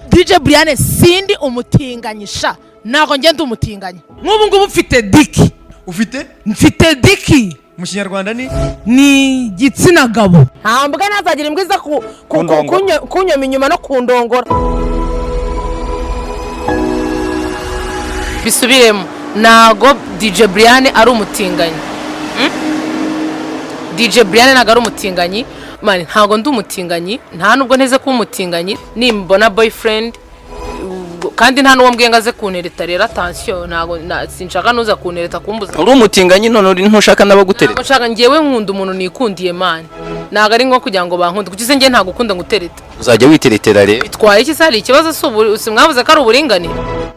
DJ Brian, sindi umutinganyi sha, ntabwo ngenda umutinganyi. Nk'ubu ngubu mfite dick. Ufite? Mfite dick. Mu Kinyarwanda ni? Ni igitsina gabo. Nta mbwa ntazagira imbwa iza Kundongora. Kunyoma inyuma no kundongora. Bisubiremo, ntago DJ Brian ari umutinganyi. DJ Brian ntago ari umutinganyi man, ntago ndi umutinganyi, nta nubwo nteze kuba umutinganyi. Nimbona boyfriend kandi nta n'uwo mbwiye ngo aze kuntereta. Rero attention, ntago sinshaka nuza kuntereta kumbuza. Uri umutinganyi none uri ntushaka n'abagutereta? Ntabwo nshaka. Njyewe nkunda umuntu nikundiye man, ntabwo ari nko kugira ngo bankunde. Kuki se njye ntabwo ukunda ngutereta? Uzajya witeretera rero. Bitwaye iki se? Hari ikibazo? Si ubu si mwavuze ko ari uburinganire?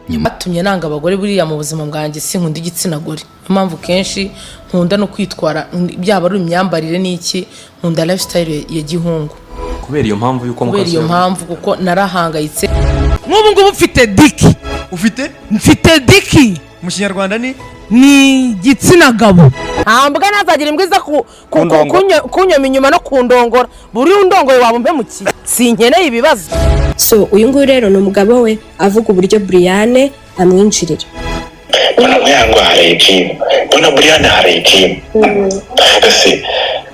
Batumye nanga abagore buriya mu buzima bwanjye. Sinkunda igitsina gore, niyo mpamvu kenshi nkunda no kwitwara, byaba ari imyambarire n'iki, nkunda lifestyle ya gihungu. Kubera iyo mpamvu y'uko Kubera iyo mukase mpamvu, kuko narahangayitse. Nk'ubu ngubu mfite dick. Ufite? Mfite dick. Mu Kinyarwanda ni? Ni igitsina gabo. Nta mbwa ntazagira imbwa iza Kundongora. Kunyoma inyuma no kundongora. Buri undongoye waba umpemukiye, sinkeneye ibibazo. So uyu nguyu rero ni umugabo we, avuga uburyo Brian amwinjirira. Mbona Muyango haraye gym, mbona Brian haraye gym, ndavuga se,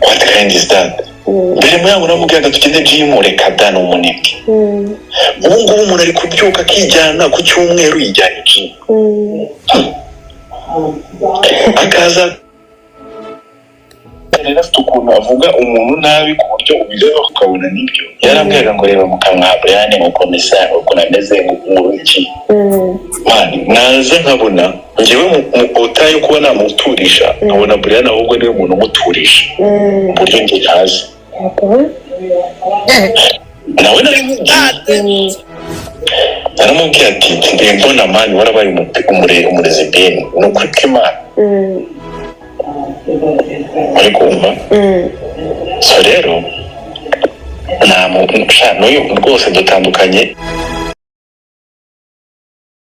what kind is that? Mbere Muyango namubwiraga tugende gym, reka da, ni umunebwe. Ubu ngubu umuntu ari kubyuka akijyana ku cyumweru, yijyana gym, akaza. Rero afite ukuntu avuga umuntu nabi ku buryo ubireba ukabona nibyo. Yarambwiraga ngo reba mu kanwa ha Brian ukuntu isa, ukuntu ameze, ngo iki. Man, naza nkabona njyewe mu ota yo kuba namuturisha, nkabona Brian ahubwo niwe muntu umuturisha mu buryo njye ntazi. Nawe naramubwiye, naramubwiye ati mbe mbona man warabaye umulesbienne, ni ukuri kw'Imana uri kumva. So rero nta sha, n'uyu rwose dutandukanye.